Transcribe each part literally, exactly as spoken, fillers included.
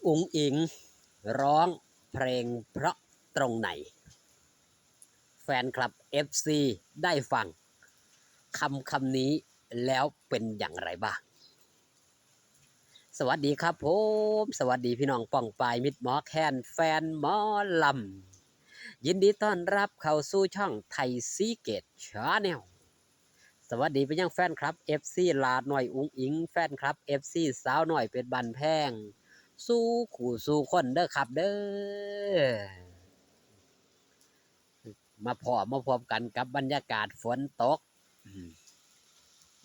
อุ๋งอิ๋งร้องเพลงเพราะตรงไหน แฟนคลับ เอฟซี ได้ฟังคำคำนี้แล้วเป็นอย่างไรบ้าง สวัสดีครับผม สวัสดีพี่น้องป้องปายมิตรหมอแคนแฟนหมอลำ ยินดีต้อนรับเข้าสู่ช่องไทยซีเกตชาแนล สวัสดีไปยังแฟนคลับ เอฟซี หลาน้อยอุ๋งอิ๋ง แฟนคลับ เอฟซี สาวน้อยเพชรบ้านแพง สู่คู่สู่คนเด้อครับเด้อ มาพ้อมาพบกันกับบรรยากาศฝนตก อืม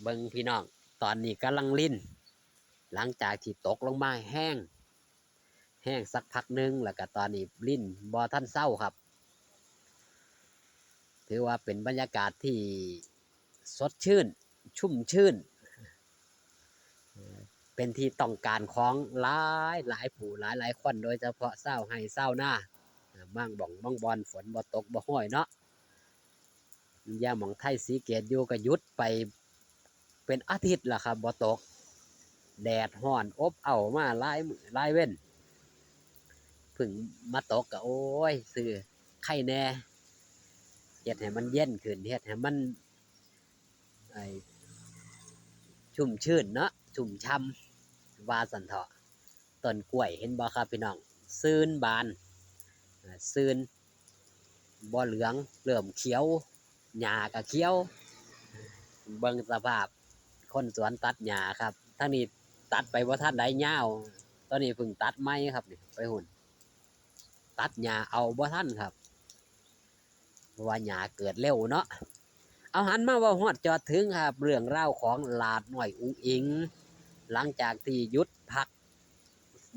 เบิ่งพี่น้อง ตอนนี้กำลังริน หลังจากที่ตกลงมาแฮง แฮงสักพักหนึ่ง แล้วก็ตอนนี้รินบ่ทันเซาครับ ถือว่าเป็นบรรยากาศที่สดชื่น ชุ่มชื่น เอ่อ เป็นที่ต้องการของหลายหลายผู้หลายหลายคน โดยเฉพาะชาวไร่ชาวนา เอ่อ บางบ่องบางบ่อนฝนบ่ตกบ่ฮ้อยเนาะ อย่างหม่องไทยศรีเกตอยู่ก็หยุดไปเป็นอาทิตย์ละครับ บ่ตก แดดฮ้อนอบอ้าวมาหลายมื้อหลายเว็น เพิ่งมาตกก็ โอ้ย ซื่อไคแหน่ เฮ็ดให้มันเย็นขึ้น เฮ็ดให้มัน ไอ้ ชุ่มชื่นเนาะ ชุ่มฉ่ำ ว่าซั่นเถาะ ต้นกล้วยเห็นบ่ครับพี่น้อง ซื่นบาน อ่า ซื่น บ่เหลือง เริ่มเขียว หญ้าก็เขียว เบิ่งสภาพคนสวนตัดหญ้าครับ ทางนี้ตัดไปบ่ทันได้ยาว ตอนนี้เพิ่งตัดใหม่ครับนี่ ไปหุ่น ตัดหญ้าเอาบ่ทันครับ เพราะว่าหญ้าเกิดเร็วเนาะ เอาหันมาเว้าฮอดจอดถึงครับ เรื่องราวของหลาน้อยอุ๋งอิ๋ง หลังจากที่หยุดพัก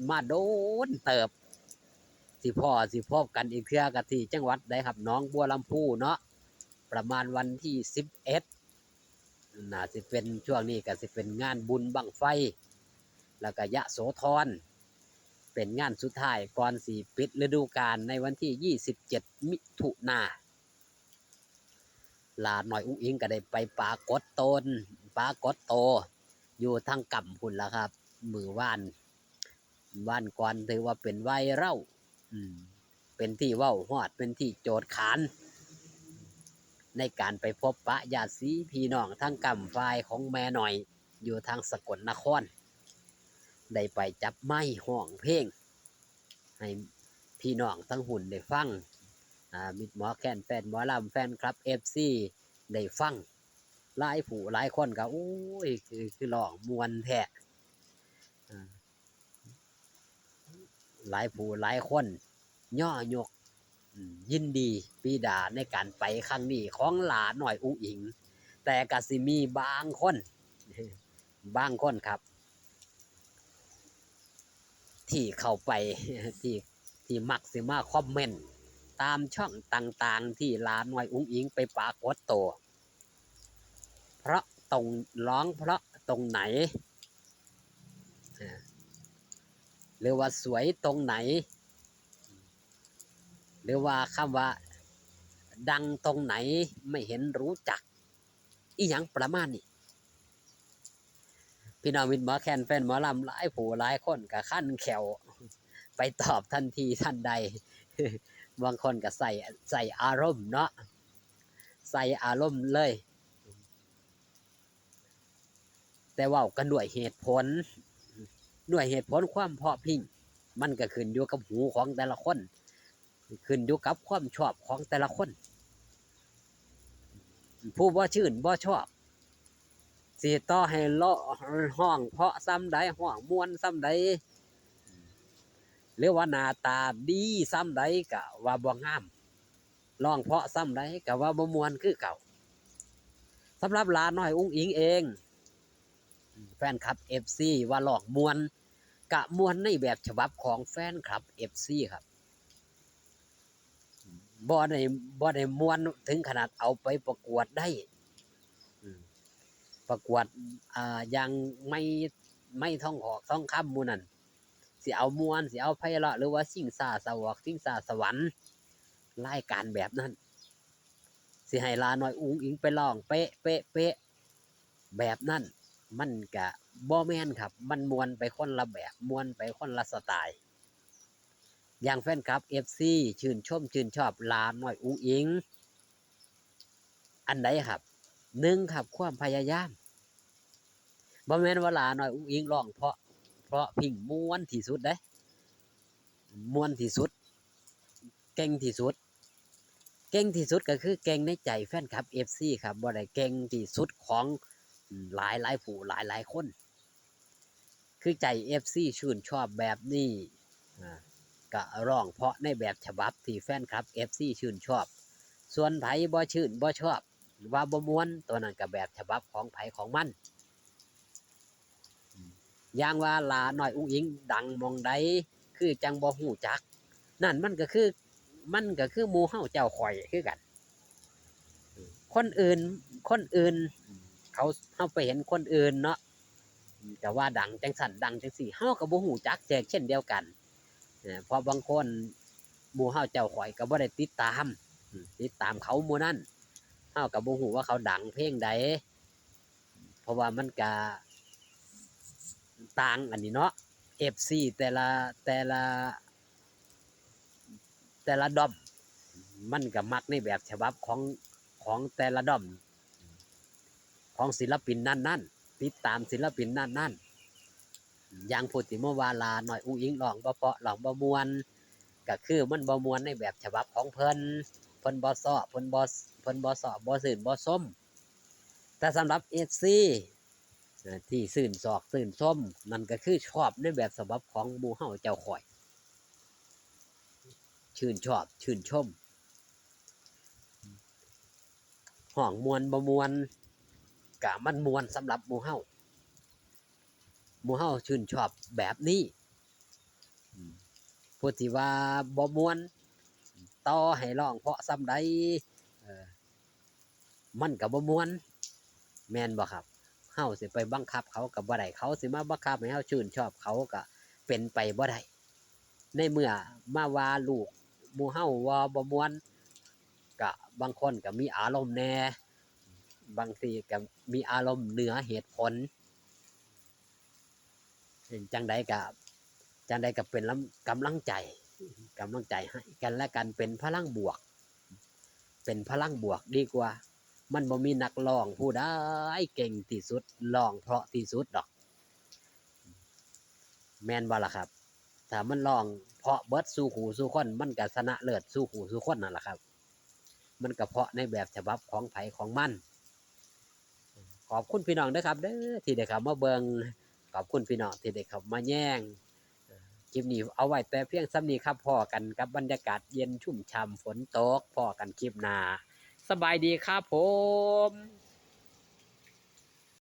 มาโดนเติบ สิพ้อสิพบกันอีกเทื่อก็ที่จังหวัดใดครับ หนองบัวลำภูเนาะ ประมาณวันที่สิบเอ็ด น่าสิเป็น ช่วงนี้ก็สิเป็นงานบุญบั้งไฟ แล้วก็ยโสธร เป็นงานสุดท้ายก่อนสิปิดฤดูกาลในวันที่ยี่สิบเจ็ดมิถุนา หลาน้อยอุ๋งอิ๋งก็ได้ไปปรากฏตน ปรากฏโต อยู่ทางก้ำพุ้นล่ะครับ มื้อวาน วานก่อนถือว่าเป็นไวรัล อืม เป็นที่เว้าฮอด เป็นที่โจทย์ขาน ในการไปพบปะญาติสีพี่น้องทางก้ำฝ่ายของแม่น้อย อยู่ทางสกลนคร ได้ไปจับไมค์ฮ้องเพลง ให้พี่น้องทั้งหุ่นได้ฟัง อ่า มิตรหมอแคนแฟนหมอลำ แฟนคลับ เอฟซี ได้ฟัง หลายผู้หลายคนก็ โอ้ย คือ คือร้องม่วนแท้ อ่า หลายผู้หลายคนย่อยก อืม ยินดีปรีดาในการไปครั้งนี้ของหลาน้อยอุ๋งอิ๋ง แต่ก็สิมีบางคน บางคนครับ ที่เข้าไป ที่ ที่มักสิมาคอมเมนต์ตามช่องต่างๆ ที่หลาน้อยอุ๋งอิ๋งไปปรากฏโต เพราะตรง ร้องเพราะตรงไหน อ่า หรือว่าสวยตรงไหน หรือว่าคำว่าดังตรงไหน ไม่เห็นรู้จัก อีหยังประมาณนี้ พี่น้องมิตรหมอแคนแฟนหมอลำหลายผู้หลายคนก็คันแข้ว ไปตอบทันทีทันใด บางคนก็ใส่ ใส่อารมณ์เนาะ ใส่อารมณ์เลย แต่เว้ากันด้วยเหตุผล ด้วยเหตุผลความพอพิง มันก็ขึ้นอยู่กับหูของแต่ละคน ขึ้นอยู่กับความชอบของแต่ละคน ผู้บ่ชื่นบ่ชอบ สิต่อให้เลาะ ฮ้องเพราะส่ำใด ฮ้องม่วนส่ำใด หรือว่าหน้าตาดีส่ำใดก็ว่าบ่งาม ร้องเพราะส่ำใดก็ว่าบ่ม่วนคือเก่า สำหรับหลาน้อยอุ๋งอิ๋งเอง แฟนคลับ เอฟซี ว่าร้องม่วน กะม่วนในแบบฉบับของแฟนคลับ เอฟซี ครับ บ่ได้ บ่ได้ม่วนถึงขนาดเอาไปประกวดได้ อืม ประกวด อ่า อย่างไมค์ ไมค์ทองหอกทองคำหมู่นั่น สิเอาม่วน สิเอาไพเราะ หรือว่าชิงช้าสวอก ชิงช้าสวรรค์ รายการแบบนั้น สิให้หลาน้อยอุ๋งอิ๋งไปร้องเป๊ะ เป๊ะ เป๊ะ แบบนั้น มันกะบ่แม่นครับ มันม่วนไปคนละแบบ ม่วนไปคนละสไตล์ อย่างแฟนคลับ เอฟซี ชื่นชมชื่นชอบหลาน้อยอุ๋งอิ๋ง อันใดครับ หนึ่งครับ ความพยายาม บ่แม่นว่าหลาน้อยอุ๋งอิ๋งร้องเพราะ เพราะพริ้งม่วนที่สุดเด้ ม่วนที่สุด เก่งที่สุด เก่งที่สุดก็คือเก่งในใจแฟนคลับ เอฟซี ครับ บ่ได้เก่งที่สุดของ อืม หลายหลายผู้หลายหลายคน คือใจ เอฟซี ชื่นชอบแบบนี้ อ่า ก็ร้องเพราะในแบบฉบับที่แฟนคลับ เอฟซี ชื่นชอบ ส่วนไผบ่ชื่นบ่ชอบ ว่าบ่ม่วน ตัวนั้นก็แบบฉบับของไผของมัน อย่างว่าหลาน้อยอุ๋งอิ๋งดังหม่องใด คือจั่งบ่ฮู้จัก นั่นมันก็คือ มันก็คือหมู่เฮาเจ้าข้อยคือกัน คนอื่น คนอื่น เขา เฮาไปเห็นคนอื่นเนาะ ก็ว่าดังจั่งซั้นดังจั่งซี้ เฮาก็บ่ฮู้จักแจกเช่นเดียวกัน เอ่อ เพราะบางคนหมู่เฮาเจ้าข้อยก็บ่ได้ติดตาม อืม ติดตามเขาหมู่นั้น เฮาก็บ่ฮู้ว่าเขาดังเพลงใด เพราะว่ามันก็ต่างอันนี้เนาะ เอฟซี แต่ละ แต่ละ แต่ละด้อม มันก็มักในแบบฉบับของ ของแต่ละด้อม ของศิลปินนั้นๆ ติดตามศิลปินนั้นๆ อย่างผู้ที่มาว่าหลาน้อยอุ๋งอิ๋งร้องบ่เพราะ ร้องบ่ม่วน ก็คือมันบ่ม่วนในแบบฉบับของเพิ่น เพิ่นบ่ซ้อ เพิ่นบ่ เพิ่นบ่ซ้อ บ่ชื่นบ่ชม แต่สำหรับ เอฟซี เอ่อ ที่ชื่นชอบชื่นชม นั่นก็คือชอบในแบบฉบับของหมู่เฮาเจ้าข้อย ชื่นชอบชื่นชม ฮ้องม่วนบ่ม่วน ก็มันม่วนสำหรับหมู่เฮา หมู่เฮาชื่นชอบแบบนี้ อืม ผู้ที่ว่าบ่ม่วน ต่อให้ร้องเพราะส่ำใด เอ่อ มันก็บ่ม่วน แม่นบ่ครับ เฮาสิไปบังคับเขาก็บ่ได้ เขาสิมาบังคับให้เฮาชื่นชอบเขาก็เป็นไปบ่ได้ ในเมื่อมาว่าลูกหมู่เฮาว่าบ่ม่วน ก็บางคนก็มีอารมณ์แหน่ บางทีก็มีอารมณ์เหนือเหตุผล จั่งใดก็ จั่งใดก็เป็นลำ- กำลังใจ กำลังใจให้กันและกัน เป็นพลังบวก เป็นพลังบวกดีกว่า มันบ่มีนักร้องผู้ใดเก่งที่สุด ร้องเพราะที่สุดดอก แม่นบ่ล่ะครับ ถ้ามันร้องเพราะเบิดสู่ผู้สู่คน มันก็ชนะเลิศสู่ผู้สู่คนนั่นล่ะครับ มันก็เพราะในแบบฉบับของไผของมัน ขอบคุณพี่น้องเด้อครับเด้อ ที่ได้เข้ามาเบิ่ง ขอบคุณพี่น้องที่ได้เข้ามาแยง คลิปนี้เอาไว้แต่เพียงส่ำนี้ครับ พ้อกันกับบรรยากาศเย็นชุ่มฉ่ำฝนตก พ้อกันคลิปหน้า สบายดีครับผม